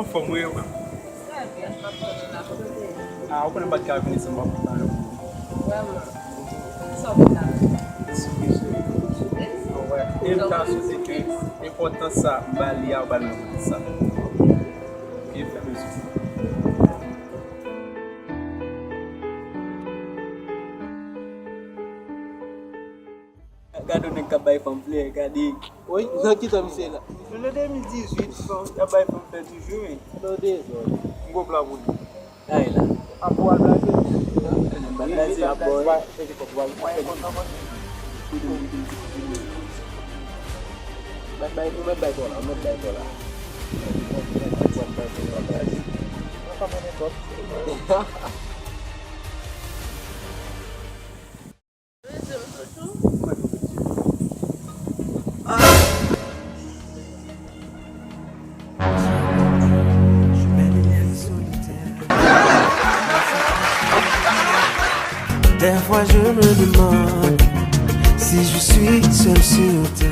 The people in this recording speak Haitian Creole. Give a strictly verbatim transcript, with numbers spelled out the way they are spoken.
Anfòm, wi, wi. Trè byen, m ap tann ou la. Kote w ye? Ah, ou konnen m pa t ka vin isit, m pa konn nan. Vrèman. Sa w vin la? Soufri, cheri. Anwè. E m ta swete ke enpòtans sa m ba li a, ou ba l menm sa. Ok, fè bezwen. Gade yon nèg k ap bay fanm flè, gade. Wi, nan ki tan misye la? Nou nan de mil dizuit, fanm, y ap bay fanm flè toujou, men. Gade yon dezòd. M gon pla pou li. Ay la. Apre w al blaze. Blaze a bò. Mèt bay, mèt bay kò la, mèt bay kò la. Des fois je me demande si je suis seul sur terre.